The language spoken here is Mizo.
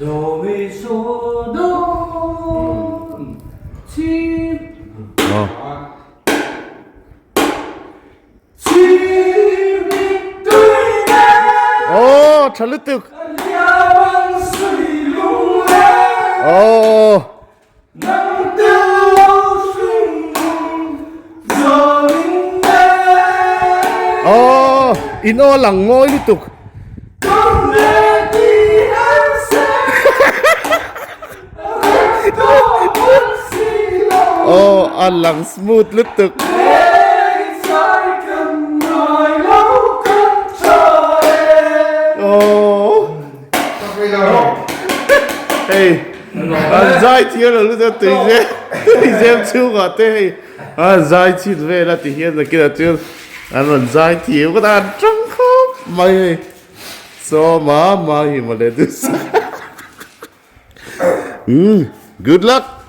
Do mi so do chi. Aw. Aw tha lutuk. Aw. Aw in aw lang mawi lutuk. Aw a lang smooth lutuk. Aw hei an zai thiam lo lutuk a tui zem tui zem chhungah te hei an zai chhin vel a ti hian nakinah chuan an rawn zai thiam ka tan tang khawp mai hei sawma mahi mawle dusa umm good luck.